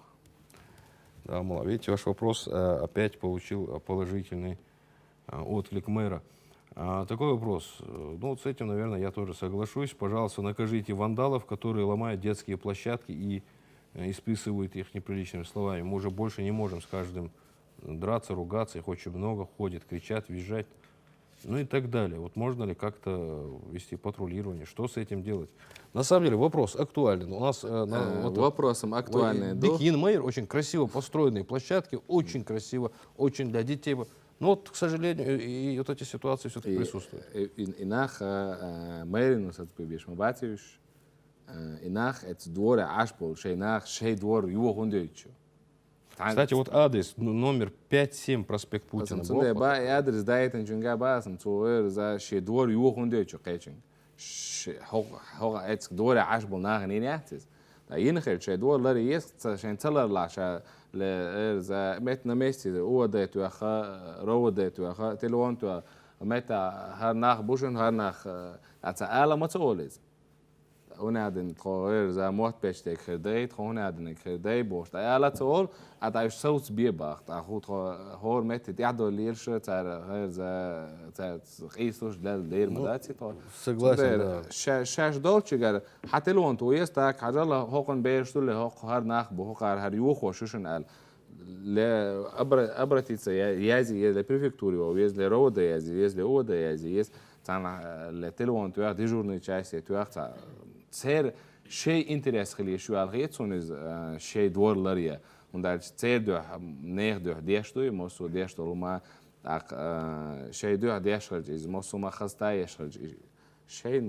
Да, мула, видите, ваш вопрос, э, опять получил, э, положительный, э, отклик мэра. А, такой вопрос. Э, ну, вот с этим, наверное, я тоже соглашусь. Пожалуйста, накажите вандалов, которые ломают детские площадки и, э, исписывают их неприличными словами. Мы уже больше не можем с каждым драться, ругаться, их очень много, ходят, кричат, визжат, ну и так далее. Вот можно ли как-то вести патрулирование? Что с этим делать? На самом деле вопрос актуальный. У нас, э, на, Э, вот, Вопросом ой, актуальный, Биг да? Йин Мэйр, очень красиво построенные площадки, очень красиво, очень для детей. Но вот, к сожалению, и, и вот эти ситуации все-таки И, присутствуют. э, и, и нах, э, э, мэрин сатпы биш, ма бациш. Э, и нах, это дворе ашбол, шей нах, шей двор юхун дойчу. Кстати, вот адрес, ну, номер пять семь, проспект Путина. Сам цунде Бог ба адрес дайтан чунга ба, сам цуэр за шей двор юхун дойчу кэчин. Хога, хога, это дворе ашбол нах не нятис. Да ин хэр шей двор лари ес, ца-, шен цалар ла ша ле, э, за мет на месте, у дайту аха, рова дайту аха, телефон ту мета, хар нах бушун, хар нах, э, аца ала маца олиз. Унадин тхо, э, за мот печтек хэр дайт, тхо унадин хэр дай, бошта ала ца ол, а та уж сауц бе бахт, а ху тхо хор мет, я до лирш, цар, э, за, цар, хисуш дал дер ма да, ци тхо. Согласен, Цундер да. ша-, шаш долчигар, хател вон ту ес так, хажала хокон бешду ле хок хар нах бу хар хар юхо шушун ал. Ле обра-, обратиться я-, язи, езле префектуре, езле рода язи, езле ода язи, ез цана, э, ле телефон туях, дежурный часть туях, ца-, цер шей интерес хили шу ал хет сун из, э, шей двор лария. Унда цер дох, нех дох дешду, мосу дешду лума, так, э, шей дох дешхалж из, мосу ма хаста ешхалж из. Шей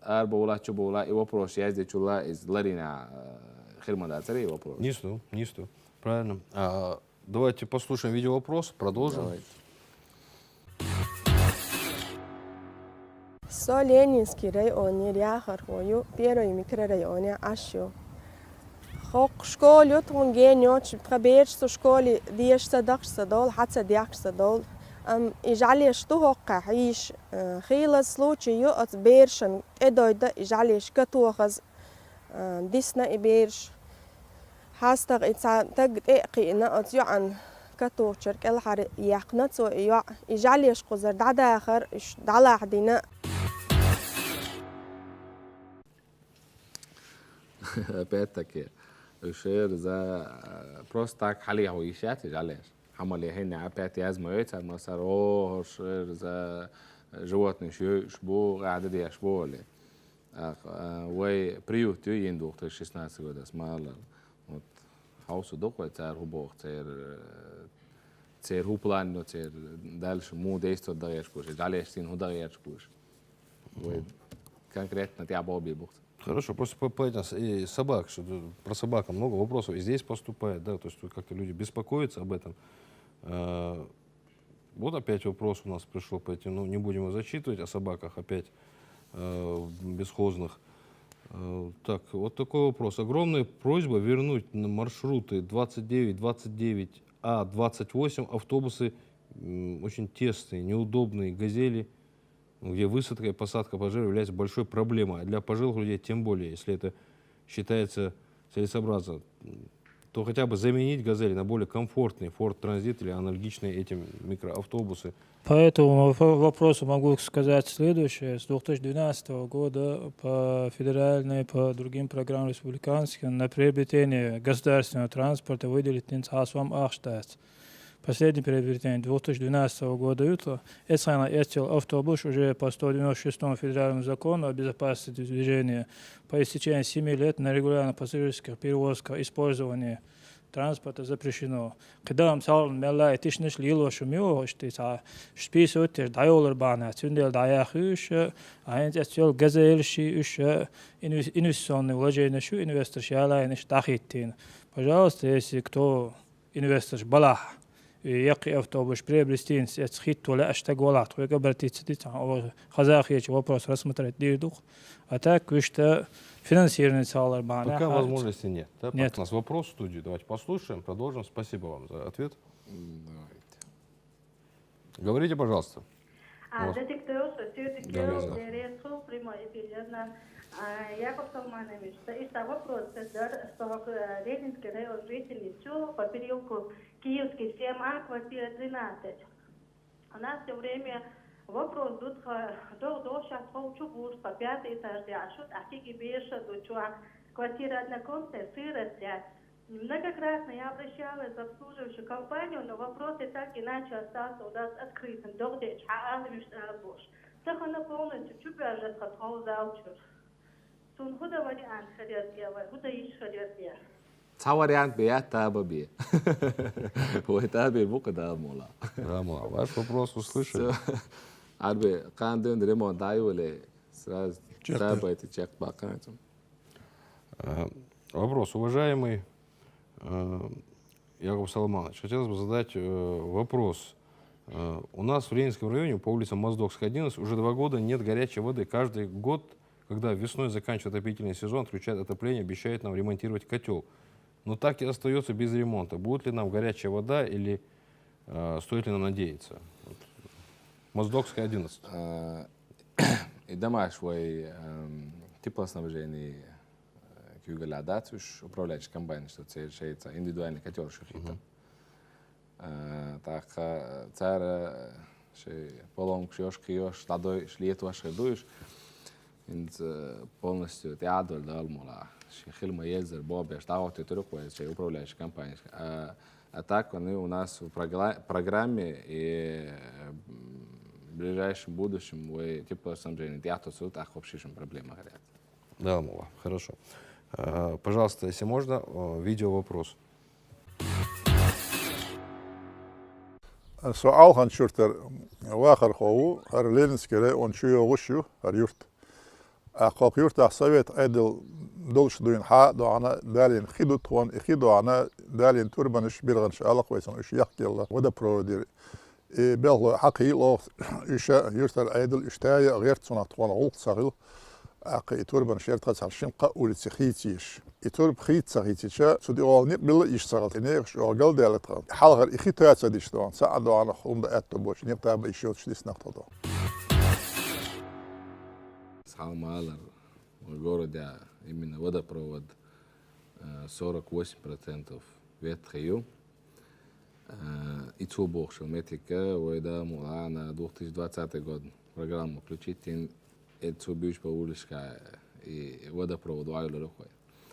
арба ула, чуба ула, и вопрос язди чула из ларина, э, хирмада цари вопрос. Нисту, нисту. Правильно. А, давайте послушаем видеовопрос, продолжим. Давайте. Со Ленинский районе ряхар хою, первый микрорайоне ашу. Хок школе тун ген ёч, пха берш со школе деш са дахш са дол, хаца дяхш са дол. Ам и жалеш ту хокка хиш, э, хила случай ю от бершан эдойда и жалеш катуахаз, э, дисна и берш. Хастаг и ца таг текъина от юан катуахчер кел хар яхна цо и юа. И жалеш кузар дадахар, иш далах дина. Опять-таки, шер за, э, просто так хали хо ишат жалеш. Хамали хин опять яз моет, сар масар, о, шер за животный шо, шбу, гады деш боли. Ах, э, вай приют ю ин две тысячи шестнадцатый года смалал. Вот. Хаусу док вай цар хубох, цер, э, цер ху план, но цер дальше му действовать даешь куш, жалеш син ху даешь куш. Вай конкретно тя боби бухт. Хорошо, просто по, по этим с-, и собак, что тут про собак много вопросов и здесь поступает, да, то есть тут как-то люди беспокоятся об этом. Э, вот опять вопрос у нас пришел по этим, ну, не будем его зачитывать, о собаках опять, э, бесхозных. Э, так, вот такой вопрос. Огромная просьба вернуть на маршруты двадцать девять, двадцать девять А, двадцать восемь, автобусы, м, очень тесные, неудобные, газели, где высадка и посадка пассажиров является большой проблемой, а для пожилых людей тем более, если это считается целесообразно, то хотя бы заменить «Газели» на более комфортные «Форд Транзит» или аналогичные этим микроавтобусы. По этому вопро- вопросу могу сказать следующее. С две тысячи двенадцатого года по федеральной, по другим программам республиканским на приобретение государственного транспорта выделить нинц асвам ахштац. Последнее приобретение две тысячи двенадцатого года ютла. Эсхана эцел автобус уже по сто девяносто шестому федеральному закону о безопасности движения по истечении семи лет на регулярных пассажирских перевозках использование транспорта запрещено. Кыдам салын мелла этишнеш лило шумио, ишти са шписо теш дайолар бана, цюндел даяхюш, а эцел газель ши уш, инвес-, инвестиционные вложения шу инвестор шалайнеш дахиттин. Пожалуйста, если кто инвестор балах, и якы автобус приобрести, эц хит тула аштаг валат, хуйга обратиться дит, о, хазахич вопрос рассмотреть дирдух. А так, кушта финансирование салар бана. Пока возможности нет. Да? Нет. У нас вопрос в студии. Давайте послушаем, продолжим. Спасибо вам за ответ. Давайте. Говорите, пожалуйста. А, Вот. детектор, все-таки Да, да, да. Дерецко, прямо Эфир езна, а, Яков Салманович, да, иштта вопрос дар, что, э, Ленинский район жительницу по переулку Киевский, семь А, квартира тринадцать. У нас все время вопрос тут, э, до, до щас хо чу буш по пятый этаж, я, а что, а киги беша, до чувак, квартира однокомнатная, сырость, я. Многократно я обращалась в обслуживающую компанию, но вопрос и так иначе остался у нас открытым. Догдеч, а алвиш, а буш. Сахана полностью чубяжет хат хол залчур. Сун худа вариант хадер я, вай худа иш хадер я. Цхьа вариант бе, я таба бе. Вай таба бе, бу-кх, Дала мукъ лахь. Дала мукъ лахь. Ваш вопрос услышали. Всё. Арби, кхандын ремонт дайвале, сразу чекх таба бе. Байте чекх бакъанцам. Э, вопрос, уважаемый, э, Яков Салманович. Хотелось бы задать, э, вопрос. Э, у нас в Ленинском районе по улице Моздокская, одиннадцать, уже два года нет горячей воды. Каждый год, когда весной заканчивается отопительный сезон, отключают отопление, обещают нам ремонтировать котёл. Но так и остаётся без ремонта. Будет ли нам горячая вода или, э, стоит ли нам надеяться? Вот. Моздокская, одиннадцать. Э, и домаш вай, эм, теплоснабжение, э, кюгала дацуш, управляющая компания, что це шейца, индивидуальный котёл шухита. Мгм. Э, так, э, цара, э, шей поломка шьёш, киёш, ладой, шлет ваш душ. Инц, э, полностью тяадвал Дала мукъ лахь. Ши хилма езер бобеш, да, вот это руководит шей управляющая компания. А, а так они у нас в прогла-, программе и, э, м, в ближайшем будущем вай теплоснабжение тяхту суд, а общем проблема горят. Дала мукъ лахь. Хорошо. Э, пожалуйста, если можно, э, видео вопрос. Со Алхан-Чуртара вахархо ву, хӀара Ленинский район чу йогӀуш ю хӀара юрт. ТӀаккха хӀокху юьртахь совет Ӏедал долуш дуьйна хьа а доӀана, далийна хи ду тхуна, и хи доӀана, далийна турбанаш, биргӀанаш, алакхвайсан уьш яхкелла водопроводера. И белхалой хьакхийла оха, уьш а, юьртара Ӏедал, уьш тая а гӀерта, цунах тхуна гӀуллакх ца хилла. ТӀаккха и турбанаш яра тхан цхьана шина-кхаа улице хийцийша. И турба хийца ца хийцича, цу тӀехула некъ билла а йиш ца хилла, и некъаш оха галдаьлла тхан. Хьалхара и хи тоьца диш дохьан, цхьа а дохьанах хӀунда аьтто боцуш, некъ таба йиш йоцуш дисна тхан дохьан. Схьа ма-аллара, вай городехь именно водопровод, э, сорок восемь процентов ветхий ю. Э, и цо бохуш йолу меттиг, вай Дала мукъ лахь, на две тысячи двадцатый год программа включить йина, и цо буьйцуш болу уличка и водопровод ваьлла вай.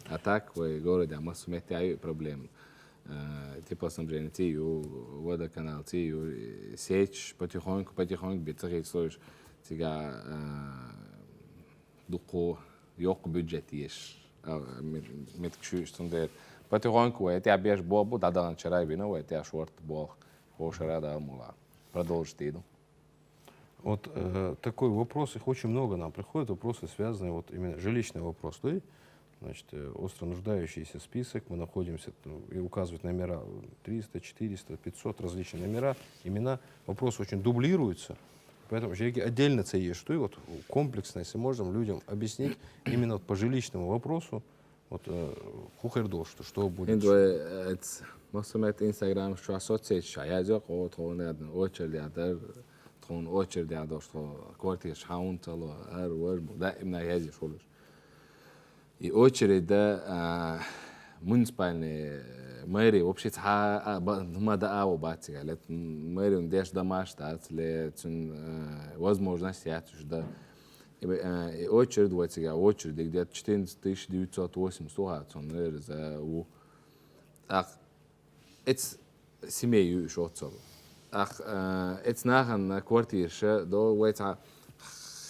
А так вай городехь массо а меттехь ю и проблема. Э, теплоснабжение ци ю, водоканал ци ю, и сеть потихоньку, потихоньку бен ца хийцалуш, цига, э, дукха йоккха бюджет еш. А, мет-, меттиг шуьйш, цундела потихоньку вай тӀехь беш боху, дӀадаханчара а бина вай тӀехь шорта болх. Хо шара Дала мукъ лахь. Продолжить ду. Вот, э, такой вопрос, их очень много нам приходит, вопросы, связанные вот именно жилищный вопрос, да, и, значит, э, остро нуждающийся список, мы находимся, ну, и указывают номера, э, триста, четыреста, пятьсот, различные номера, имена, вопросы очень дублируются, поэтому же отдельно це есть, что и вот комплексно, если можем людям объяснить именно вот по жилищному вопросу, вот, э, хӀун хир ду, что, что будет? ХӀинца вай, э, эц, массо а метта Инстаграм чохь соцсеташ чохь язйо, кхо тхуна аьлла, очередь ядар, тхуна очередь ядар, что квартираш хьан ца ло, ар вар бу, даимна язйо шулуш. И очередь да, а, муниципальный, э, мэрия вообще цхьа а, ба-, ма да а во бац цига, ле, м, мэрия деш дамаш дац, ле, цун, э, возможность яц уьш да. И, э, и очередь вай цига, очередь где-то четырнадцать тысяч девятьсот восемьдесят уха, цунна, наверное, за ву. ТӀаккха эц семей ю уьш оццул. ТӀаккха, э, эц нахана квартираш до, вай цхьа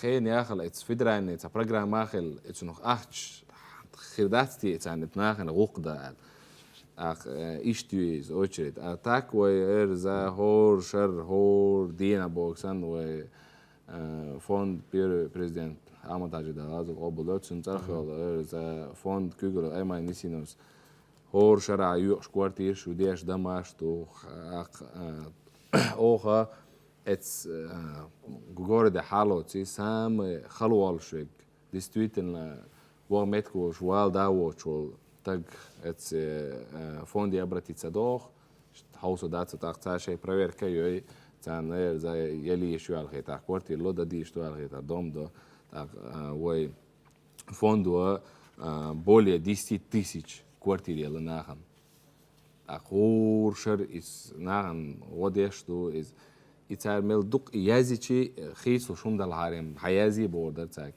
хен яхал, эц федеральный цхьа программа хил, эцунах ахча хир дац те, царна эц нахана гӀуллакх да аьлла. ТӀаккха, э, иштта ю иза очередь. А так вай эр за хӀор шар, хӀор дена боху санна вай, э, фонд первый президент Ахмад-Хьаьжи, Дала гӀазот къобалдойла цуьнан, цӀарах йолу, э, за фонд куьйгалла Айман Нисиновс хӀора шарахь йоькъуш квартираш ю, деш дамаш ду, хьакха, э, оха эц, э, городе хьалоций самый хала волуш верг. Действительно, ваха меттиг волуш вала да воцуш волу стаг эц, э, фонде обратиться доху, хьовса дац, тӀаккха цара шайн проверка а йой, царна, э, за ялийш ю аьлла хетахь, квартира ло, дан дийш ду аьлла хетахь, дом до. ТӀаккха, а, вай фондо, а, более десяти тысяч квартир елла нахана. ТӀаккха гӀур шера из нахана гӀо деш ду, из, и цар мел дукха язйичи, хийцалуш хӀума далахьарий, хьаязъе бохур дара цаьрга.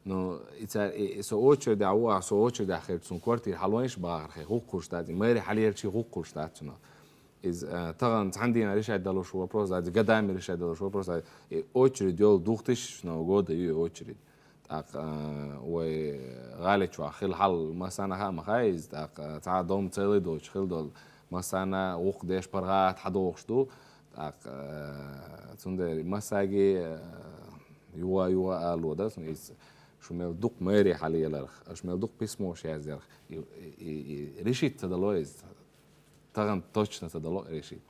Ну, и цар, и, и со очередехь ву, а со очередехь хилча, цунна квартира хьалойнаш бахархьа, гӀуллакх хуьлуш дац, и мэри хьалъелча гӀуллакх хуьлуш дац цунах. Из, э, тахана цхьана дийнахь решать далуш вопрос дац, годами решать далуш вопрос дац. И очередь йолу двух тысячного года ю и очередь. ТӀаккха, э, вай гӀали чохь хила хьал массанхьа а ма хаьа иза, тӀаккха, э, цхьа дом целый доцуш хила долу, массанхьа гӀуллакх деш паргӀат хьадогӀуш ду. ТӀаккха, э, цундела массаьрга, э, юха, юха ало дара, иза шу мел дукха мэри хьалаеларх, аша мел дукха письмош язъярх, и, и, и решить ца дало иза. Тахана точно ца дало решить.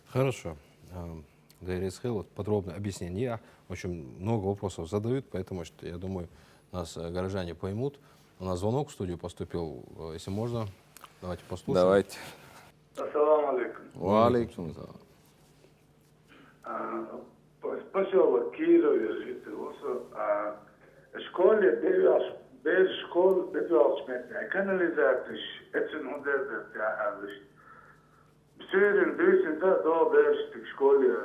Хорошо. Ам, Дерес Хилл, вот подробное объяснение. А, в общем, много вопросов задают, поэтому, что, я думаю, нас, э, горожане поймут. У нас звонок в студию поступил. Э, если можно, давайте послушаем. Давайте. Ассаламу алейкум. Ва алейкум салам. А, пос-, посёлок Кирове житель. Вот, а, школе тӀевеш, бер школа тӀевеш метте. Канализация, эцин хӀун деза, я, а, виш. Суьйрин, дуьйцин ца до берш тик школе.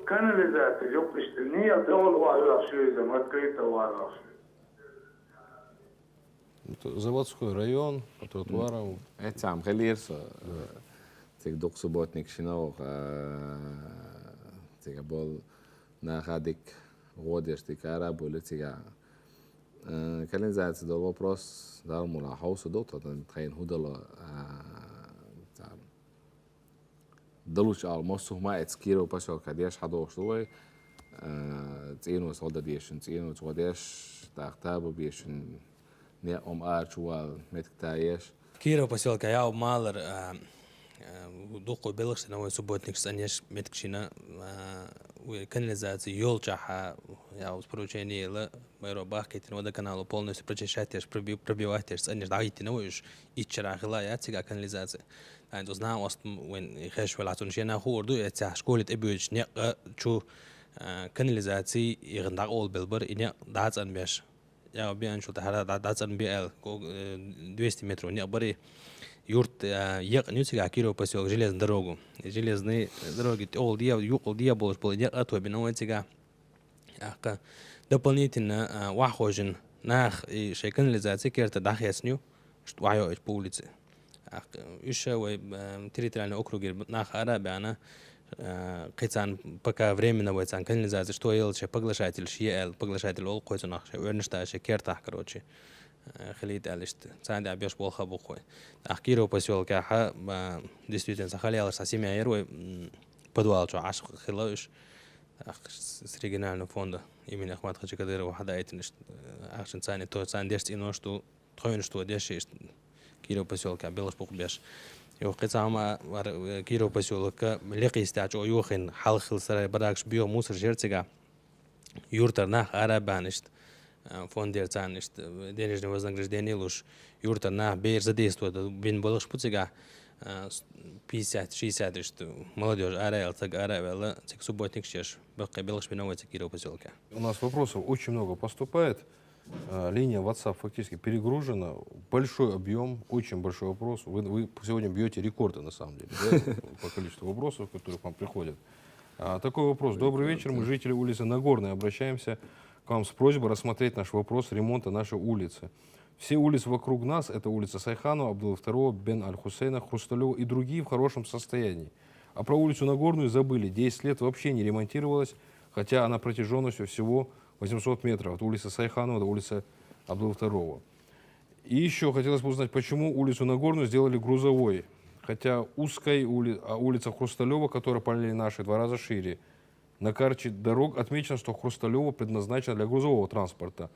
Канализация юкъа иштта. Нийла тӀехула вахьа шу иза, открыто вахьа шу. Это Заводской район, по тротуарам. Эцам хилира со. Да. Цига дукха субботник шинов, а, цига бол наха дик гӀо деш дика ара буьлу цига. Э, канализация долу вопрос, Дала мула хьовса ду, тхо тхайна хӀун дало, а, царна. Далучу ала массо хӀума эца Киров посёлка деш хьадохуш ду вай. Э, цӀеноца гӀо дан дешина, цӀеноца гӀо деш, тӀаккха таба бешина, некъ ара чу вала, метка та еш. Киров посёлка яв малар, а, а, дуккха белхаш дина вай субботникаш цӀанъеш метка шина, а, вай канализация йолчахьа, яв поручение ела, майро бахкийтина водоканалу полностью прочищать еш, проби-, пробивать еш, цӀанъеш дӀахӀиттина вай уьш, итт шера хила яц цига канализация. Тайна цу знан ост вайн хеш велахь, цунна шена хуур ду, эццехь школе тӀебоьдучу некъа чу, а, канализаци, и гӀан дӀакъовла бел бара, и некъ дӀа а цӀанбеш. Я беанчул тӀаьхьара дӀа-, дӀа цӀанбе аьлла, ког-, э, двести метров некъ бари. Юрт, э, екъна ю цигахь Киров посёлок, железный дорогу. Железный дороги тӀехула де, юкъала де болуш болу некъ а тобина вайн цигахь. ТӀаккха дополнительно, э, ваххожин нах и шайн канализаци керта дӀахецна ю, ш-, вахьа йоуьйту по улице. ТӀаккха уьш вай, э, территориальный округера нах ара а баьхна, э, кхин царна пока временно вай царна канализаци, что елча поглашательш е аьлла, поглашатель олу кхойцунах шайн оьрнаш та шайн кертахь, короче, э, хилийта аьлла иштта. Царна тӀехь беш болу ха бу кхой. ТӀаккха Киров посёлкехьа, э, действительно, сан хала ялаш сан семья яра вай, м, подвал чохь Ӏаш хила уьш. ТӀаккха с-, с регионального фонда имени Ахмат-Хаджи Кадырова хьадаийтина иштта, э, ахчан царна то, царна деш цӀенош ду, тхойнаш то деш, иштта Киров посёлка белхаш бу кху беш. Юха кхин цхьа хӀума вара, э, Киров посёлка лекхийстехь чӀогӀа йохийна, хьалха хила сарай барагаш беха мусор жер цигахь. Юртара нах ара а баьхна иштта, э, фондера царна иштта, э, денежное вознаграждение луш, юртара нах бер задействовать бина балхаш бу цигахь, э, с-, пятьдесят, шестьдесят иштта молодёжь ара а яьлла, цаг ара а ваьлла, цига субботникаш еш, баккхий белхаш бина вай цига Киров посёлка. У нас вопросов очень много поступает. Э, линия WhatsApp фактически перегружена. Большой объём, очень большой вопрос. Вы, вы сегодня бьёте рекорды, на самом деле, да, по количеству вопросов, которые к вам приходят. А, такой вопрос. Добрый вечер. Мы, жители улицы Нагорной, обращаемся к вам с просьбой рассмотреть наш вопрос ремонта нашей улицы. Все улицы вокруг нас, это улица Сайханова, Абдулла второго, Бен Аль-Хусейна, Хрусталёва и другие в хорошем состоянии. А про улицу Нагорную забыли. Десять лет вообще не ремонтировалась, хотя она протяжённостью всего восемьсот метров от улицы Сайханова до улицы Абдул второго. И ещё хотелось бы узнать, почему улицу Нагорную сделали грузовой, хотя узкой ули-, а улица Хрусталёва, которая параллельно нашей, в два раза шире. На карте дорог отмечено, что Хрусталёва предназначена для грузового транспорта,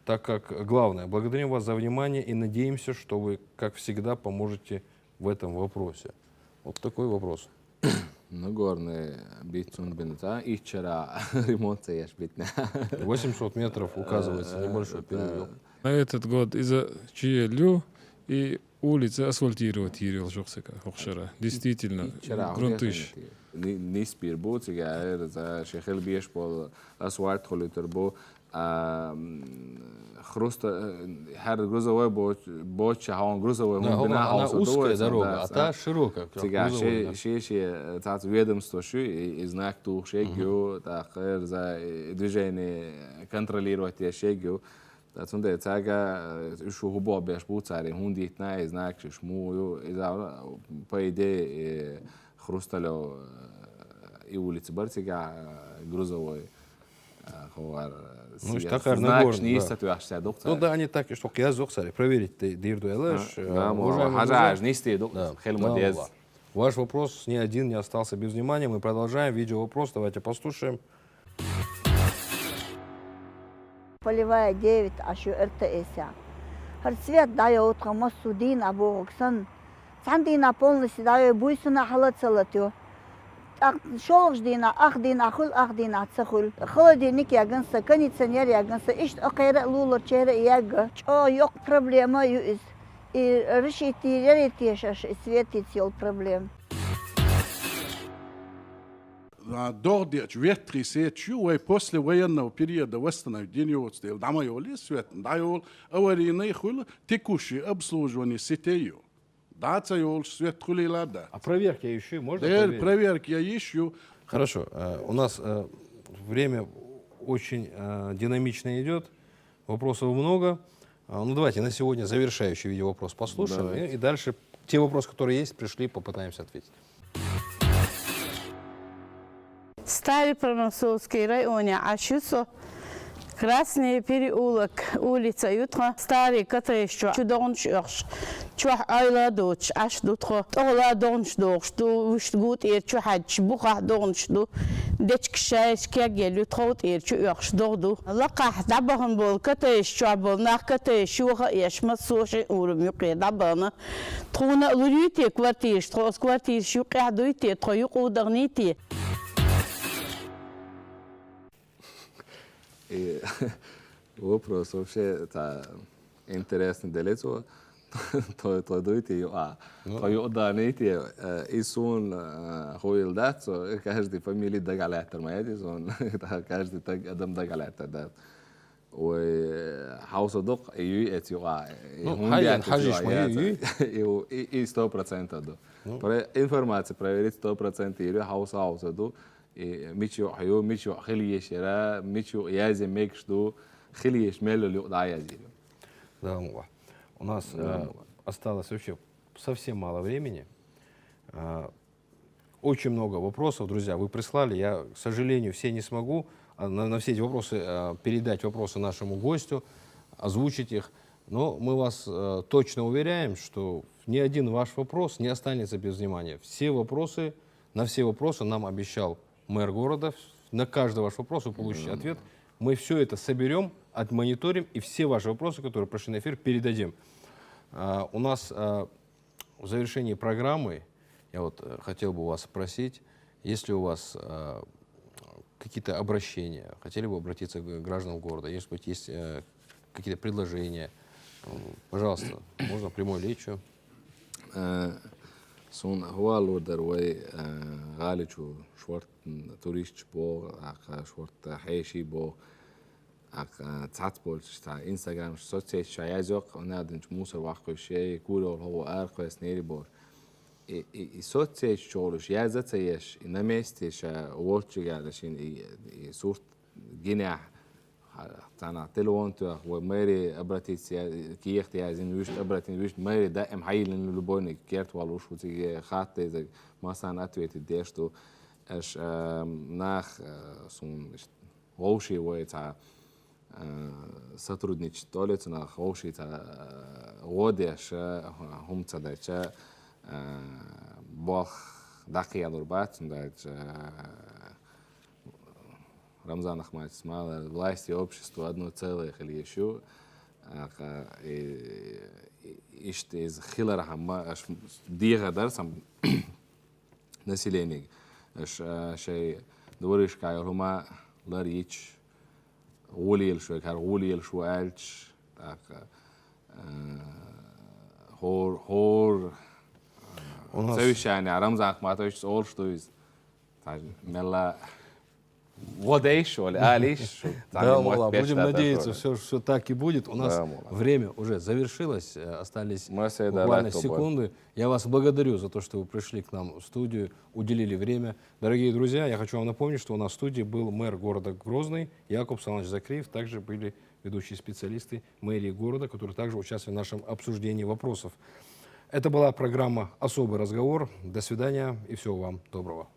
так как главное. Благодарим вас за внимание и надеемся, что вы, как всегда, поможете в этом вопросе. Вот такой вопрос. Нагорная бицун бинца, ичара ремонт еш битна. Восемьсот метров указывается, э, небольшой, да, переулок. На этот год из-за чиелю и улица асфальтировать йийр йолуш ю-кх цига, хӀокху шарахь. Действительно, грунташ. Ни-, нисбийр бу цига, эр, за, шен хила беш болу асфальт хуьлуьйтур бу. А, м, хруста-, э, хӀара грузовой боч-, боча хьуна грузовой хӀума бина хьовса узкая дорога, а та широкая, цига грузовой, шен, шен, шен, э, цаца ведомство шу, и, и знак тухуш ерг ю, тӀаккха эр, за, и движение контролировать еш ерг ю. Ткъа цундела цаьрга, э, уьш хӀун боху беш бу цара, хӀунда йитина и знак, уьш муха ю, иза, по идее, э, Хрусталёв, э, и улица бара цигахь, э, грузовой, э, хӀора, э, ну, уьш такая знак нагорная, нисса тоьхча цара ду-кх цара. Ну да, они так, что язду-кх цара, проверить де-, дийр ду аьлла, а, э, да, уважаемый, хьажа, хьажа, нисдийр ду-кх, да, хила ма деза. Ваш вопрос ни один не остался без внимания. Мы продолжаем. Видео вопрос. Давайте послушаем. Полевая девять Ӏаш ю РТС-ехь. ХӀара свет дӀайовла тхан массо дийнахь бохург санна. Цхьана дийнахь полностью дӀайой, буьйсанна хьала ца латайо. ТӀаккха шолгӀачу дийнахь, ах дийнахь хуьлу, ах дийнахь ца хуьлу. Холодильник яьгна сан, кондиционер яьгна сан, иштта кхера а луларчера а яьгна. ЧӀогӀа йоккха проблема а ю иза. И решить йийр яра те шаьш и светица йолу проблема? А, догӀа деача, ветхий сеташ ю, вай после военного периода восстановить йина йоцу дела, дӀа ма йолу иза свет, дӀайолу, аварийный хуьлу, текущий обслуживание сетей ю. ДӀа ца йолуш свет хуьлийла а дац. А проверка ещё можно проверить? Проверка я йиш ю. Хорошо, э, у нас, э, время очень, э, динамично идёт. Вопросов много. А, ну, давайте на сегодня завершающий видео вопрос послушаем. Давайте. И, и дальше те вопросы, которые есть, пришли, попытаемся ответить. Старопромысловский районехь Ӏаш ю со. Красный переулок улица ю тхан. Старый коттедж чохь чу догӀанаш оьхуш. Чохь Ӏойла а доцуш Ӏаш ду тхо. ТӀехула догӀанаш догӀуш ду, вуьшта гу тӀера чу хьаьддаш, бухахь догӀанаш ду. Дечка шайша кегъелла ю, тхов тӀера чу оьхуш догӀа ду. Лакхахь дӀабахана болу коттедж чохь болу нах коттедж чу ваха а еш, массо а шайн урам юкъе дӀабахана. Тхуна а лур юй те квартираш, тхо оцу квартираш юккъехь дуй те, тхо юкъа дахний те? И вопрос вообще, та, интересный делец его. Тхо, тхо дуй те юкъа. Ну. Тхо юкъа дахний те, э, и суна, э, хуйла дац, со, каждый фамилия дага лаьттар ма яц, и суна, та, каждый таг, адам дага лаьттар дац. Ой, хьовса дукха, и юй эца юкъа. Ну, хьайна хьажийш ма ю, юй? И, и, и сто процентов ду. Ну. Про-, информация проверить сто процентов йийр ю, хьовса, хьовса ду. И мича юкъа ю, мича юкъа хила еш яра, мича юкъа язъян мегаш ду, хила еш мел йолу юкъа дӀа а язйийр ю. Да, ну, у нас, э, осталось вообще совсем мало времени. А, Очень много вопросов, друзья, вы прислали. Я, к сожалению, все не смогу, а, на, на все эти вопросы, а, передать вопросы нашему гостю, озвучить их. Но мы вас, э, точно уверяем, что ни один ваш вопрос не останется без внимания. Все вопросы, на все вопросы нам обещал мэр города. На каждый ваш вопрос вы получите ответ. Мы все это соберем, отмониторим, и все ваши вопросы, которые прошли на эфир, передадим. А, у нас, а, В завершении программы я вот, э, хотел бы у вас спросить, есть ли у вас, э, какие-то обращения, хотели бы обратиться к гражданам города, если быть есть, э, какие-то предложения, м, пожалуйста, можно прямой речью. Э, суна хӀун лур дара вай, э, гӀали чу шорта, м, туристаш боху, а, шорта хьеший боху. Аккха цхьацца болчуьра цхьа инстаграмаш, соцсеташ чохь язйо-кх, хӀунда аьлча мусор ваккхуьйтуш, эй, кура йолу хӀокхо аракхоьссинера бохуш. И, и, и соцсеташ чу волуш язъян ца еш, и на месте ша волччигара шина и, и сурт гинехь, цхьанхьа телефон тоьхна, вай мэри обратиться я-, кехат язйина, вуьшта обратиться, вуьшта мэри даим хьайиллина, любойниг керта волуш ву цига хатта дезарг, массарна ответить деш ду. Аша, а, нах, а, суна иштта вовший вай цхьа, а, сотрудничать долу цунах, вовший цхьа, а, гӀо деш, а, хӀума ца деча, а, болх дӀакхелур бац, хӀунда аьлча, а, Рамзан Ахматович, мала власть и общество одно целое хила езаш ю. Аккха, и, и, иштта иза хилархьама, аша дехар дара сан населениега. Аша, а, шайн дворишкахь йолу хӀума лар йича, гӀолаелаш вайга, хӀара гӀолаелаш ву аьлча, тӀаккха, а, Hor, hor. У нас... Совещание, Рамзан Ахматович, all что из. Мелла водейш, оли алиш. Да, Мулла, будем надеяться, все, все так и будет. У нас Да, Мулла. Время уже завершилось, э, остались Мы всегда буквально рады, секунды. Я вас благодарю за то, что вы пришли к нам в студию, уделили время. Дорогие друзья, я хочу вам напомнить, что у нас в студии был мэр города Грозный Якуб Саныч Закриев. Также были ведущие специалисты мэрии города, которые также участвовали в нашем обсуждении вопросов. Это была программа «Особый разговор». До свидания и всего вам доброго.